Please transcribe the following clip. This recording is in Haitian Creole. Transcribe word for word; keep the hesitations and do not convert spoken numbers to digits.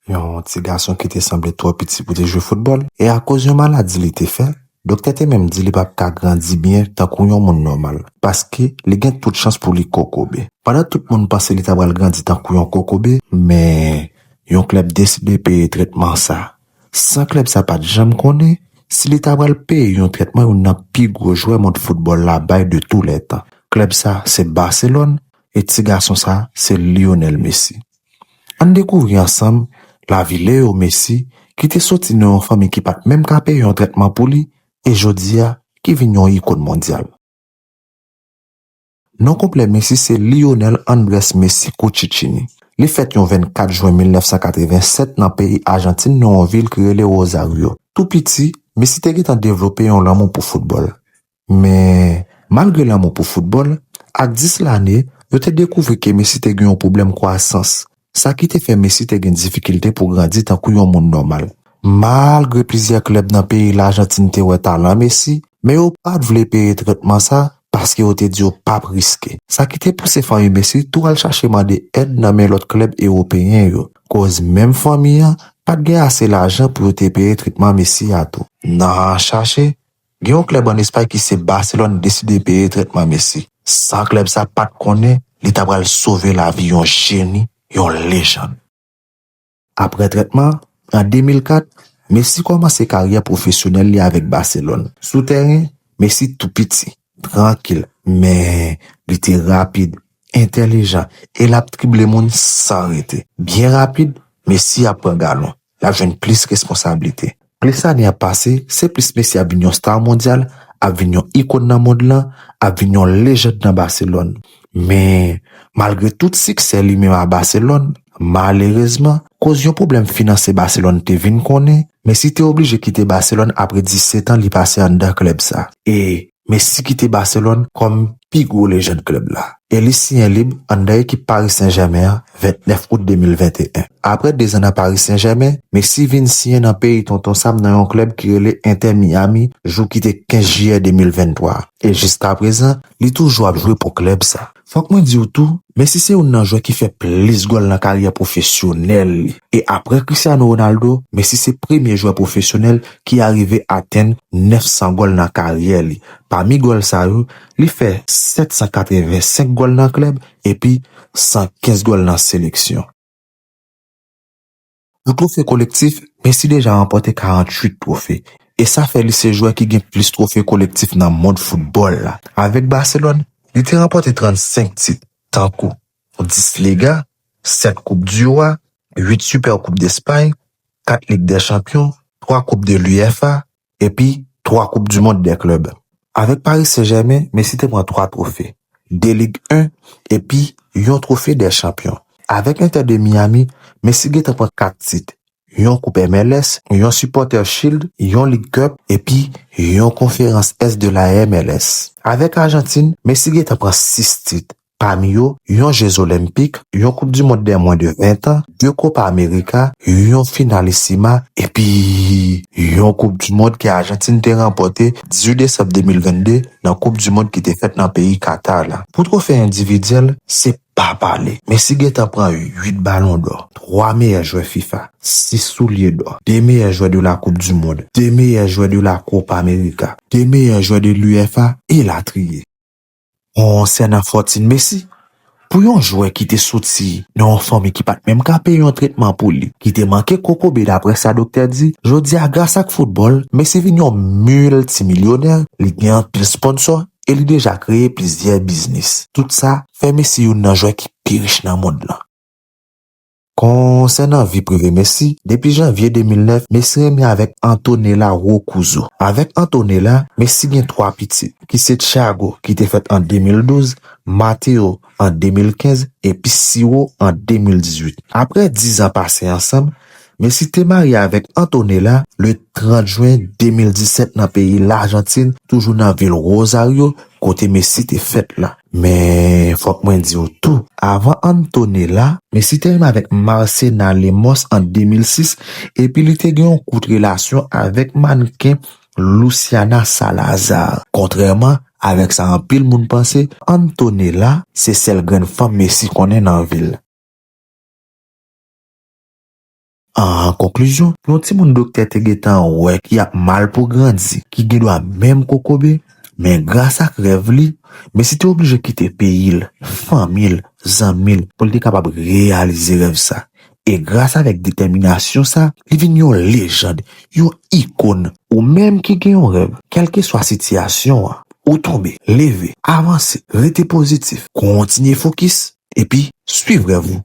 Yon ti gason ki te sanble twò piti pou te jwe foutbòl, e akoz yon maladi li te fè, doktè te menm di li p ap ka grandi byen tankou yon moun nòmal, paske li gen tout chans pou li kokobe. Pandan tout moun panse li ta pral grandi tankou yon kokobe, men yon klèb deside peye tretman sa. San klèb sa pa t janm konnen si li ta pral peye yon tretman youn nan pi gwo jwè mond foutbòl la bay de tou lè tan. Klèb sa se Baselòn, e ti gason sa se Lionel Messi. Ann dekouvri ansanm lavi Leo Messi, ki te soti nan yon fanmi ki pa t menm ka peye yon tretman pou li, e jodi a, ki vin yon ikòn mondyal. Non konplè Messi se Lionel Andrés Messi Cuccittini. Li fèt yon vennkat jen mil nèf san katreven sèt nan peyi Ajantin, nan yon vil ki rele Rosario. Tou piti, Messi te gentan devlope yon lanmou pou foutbòl. Men, malgre lanmou pou foutbòl, ak dis lane, yo te dekouvri ke Messi te gen yon pwoblèm kwasans, sa ki te fè Messi te gen difikilte pou grandi tankou yon moun nòmal. Malgre plizyè klèb nan peyi Lajantin te wè talan Messi, men yo pa t vle peye tretman sa, paske yo te di yo p ap riske. Sa ki te pouse fanmi Messi tou al chache mande èd nan men lòt klèb ewopeyen yo. Koz menm fanmi an pa t gen ase lajan pou yo te peye tretman Messi a tou. Nan chache, gen yon klèb ann Espay ki se Baselòn deside peye tretman Messi, san klèb sa pa t konnen li ta pral sove lavi yon jeni, yon lejann. Apre tretman, an de mil kat, Messi kòmanse karyè pwofesyonèl li avèk Baselòn. Sou tèren, Messi tou piti, trankil, men li te rapid, entèlijan, e l ap drible moun san rete. Byen rapid, Messi ap pran galon, l ap jwenn plis responsablite. Plis lane ap pase, se plis Messi ap vin yon sta mondyal, ap vin yon ikòn nan mond lan, ap vin yon lejann nan Baselòn. Men, malgre tout siksè li menm a Baselòn, malerezman, koz yon pwoblèm finanse Baselòn te vin konnen, Messi te oblije kite Baselòn apre disèt an li pase anndan klèb sa. E Messi kite Baselòn kòm pi gwo lejann klèb la. E li siyen lib anndan ekip Paris Saint-Germain an vennèf out de mil venteyen. Apre dezan nan Paris Saint-Germain, Messi vin siyen nan peyi tonton Sam nan yon klèb ki rele Inter Miami, jou ki te kenz jiyè de mil venntwa. E jiskaprezan, li toujou ap jwe pou klèb sa. Fòk mwen di w tou, Messi se youn nan jwè ki fè plis gòl nan karyè pwofesyonèl li. E apre Cristiano Ronaldo, Messi se premye jwè pwofesyonèl ki arive atenn nèf san gòl nan karyè li. Pami gòl sa yo, li fè sèt san katreven senk gòl nan klèb epi san kenz gòl nan seleksyon. Pou twofe kolektif, Messi deja ranpòte karanntuit twofe, e sa fè li se jwè ki gen plis twofe kolektif nan mond foutbòl la. Avèk Baselòn, li te ranpòte trannsenk tit, tankou dis Liga, sèt Koup di Wa, uit Sipè Koup Despay, kat Lig dè Chanpyon, twa Koup de l'UEFA, epi twa Koup di Mond dè klèb. Avèk Paris Saint-Germain, Messi te pran twa twofe, de Lig en, epi yon twofe dè chanpyon. Avèk Inter de Miami, Messi gentan pran kat tit, yon Koup M L S, yon Supporters Shield, yon League Cup, epi yon Konferans Est de la M L S. Avèk Ajantin, Messi gentan pran sis tit, pami yo, yon Jeux Olympiques, yon Koup di Mond dè mwen de ven an, de Copa America, yon Finalissima, epi yon Koup di Mond ke Ajantin te ranpòte dizuit desanm de mil vennde nan Koup di Mond ki te fèt nan peyi Katar la. Pou twofe endividyèl, se pa pale. Messi gentan pran uit Balon dò, twa meyè jwè fifa, sis soulye dò, de meyè jwè de la Koup di Mond, de meyè jwè de la Copa America, de meyè jwè de l'UEFA, elatriye. Konsènan fòtin Messi, pou yon jwè ki te soti nan yon fanmi ki pa t menm ka peye yon tretman pou li, ki te manke kokobe daprè sa doktè di, jodi a gras ak foutbòl, Messi vin yon miltimilyonè, li gen anpil sponsò e li deja kreye plizyè biznis. Tout sa fè Messi youn nan jwè ki pi rich nan mond lan. Konsènan vi prive Messi, depi janvye de mil nèf, Messi renmen avèk Antonella Roccuzzo. Avèk Antonella, Messi gen twa pitit, ki se Thiago, ki te fèt an de mil douz, Matteo an de mil kenz, epi Ciro an de mil dizuit. Apre diz an pase ansanm, Messi te marye avèk Antonella le trant jen de mil disèt nan peyi Lajantin, toujou nan vil Rosario, kote Messi te fèt la. Men, fòk mwen di w tou, avan Antonella, Messi te renmen avèk Marcena Lemos an de mil sis, epi li te gen yon kout relasyon avèk mannken Luciana Salazar. Kontrèman avèk sa anpil moun panse, Antonella se sèl grenn fanm Messi konnen nan vi l. An konklizyon, yon timoun doktè te gentan wè ki ap mal pou grandi, ki gen dwa menm kokobe, men gras ak rèv li, men si te oblije kite peyi l, fanmi l, zanmi l, pou l te kapab reyalize rèv sa. E gras avèk detèminasyon sa, li vin yon lejann, yon ikòn. Ou menm ki gen yon rèv, kèlkeswa sitiyasyon an, ou tonbe, leve, avanse, rete pozitif, kontinye fokis, epi swiv rèv ou.